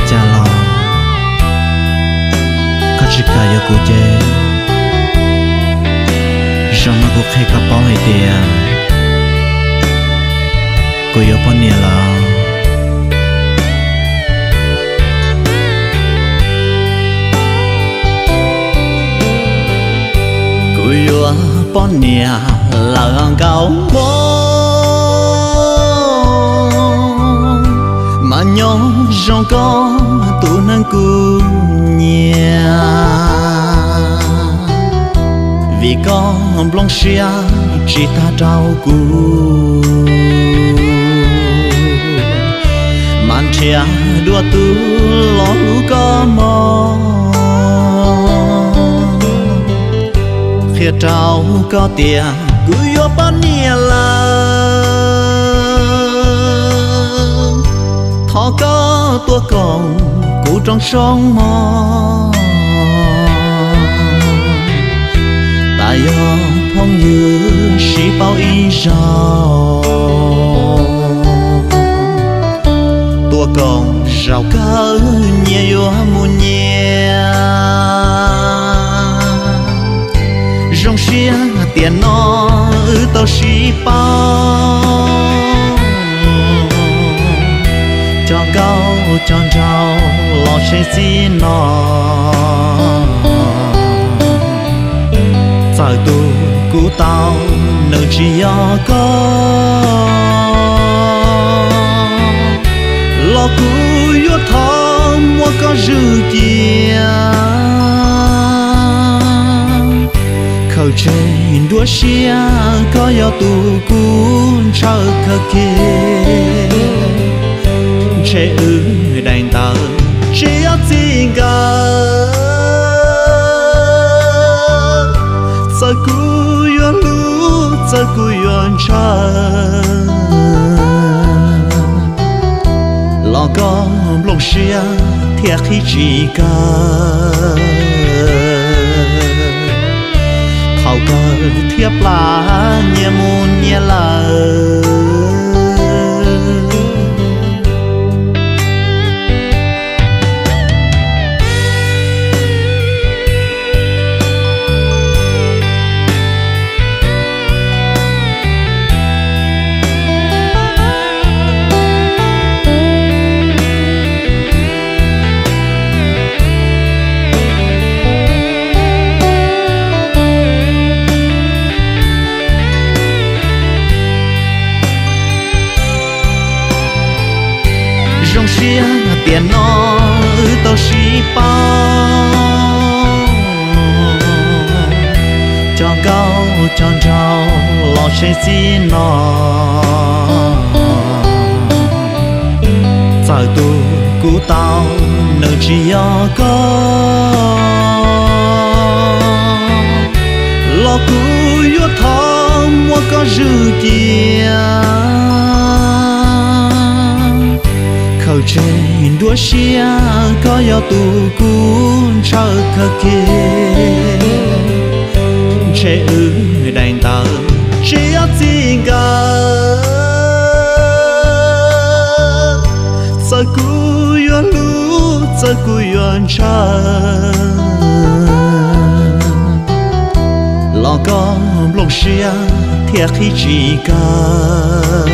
Cas los koj tsis kam yuav kuv ces, zaum no kuv qhia koj paub hais tias kuv yuav poj niam lawm. Kuv yuav poj niam lawm nkauj Hmoob, mas nyob zoo koj tus neeg kuv nyiam, vim koj nplooj siab tsis tag rau kuv, mas nrhiav dua tus los hlub koj mog, qhia rau koj tias kuv yuav poj niam lawm. Thov koj tuaj koom kuv rooj tshoob mog, tas yog phooj ywg sib paub ib zaug, tuaj koom zaum kawg nyias yuav mus nyias. Zoo siab tiam no wb tau sib paub, cog nkauj cog nraug los tshee txij no. Txawm tus kuv tau nws tsis yog koj, los kuv yuav thov muab koj zwm cia. Khaws tseg nruab siab koj yog tus kuv ntshaw kawg kiag, ntshe wb daim ntawv tsis yog txij nkawm. Txawm kuv yuav hlub txawm kuv yuav ntshaw, los koj nplooj siab thiaj qhib tsis kaw. Thaum kawg thiaj plam nyias mus nyias lawm. Zoo siab tiam no wb tau sib paub, cog nkauj cog nraug los tshee txij no. Txawm tus kuv tau nws tsis yog koj, los kuv yuav thov muab koj zwm cia. Khaws tseg nruab siab koj yog tus kuv ntshaw kawg kiag, ntshe wb daim ntawv tsis yog txij nkawm. Txawm kuv yuav hlub txawm kuv yuav ntshaw, los koj nplooj siab thiaj qhib tsis kaw.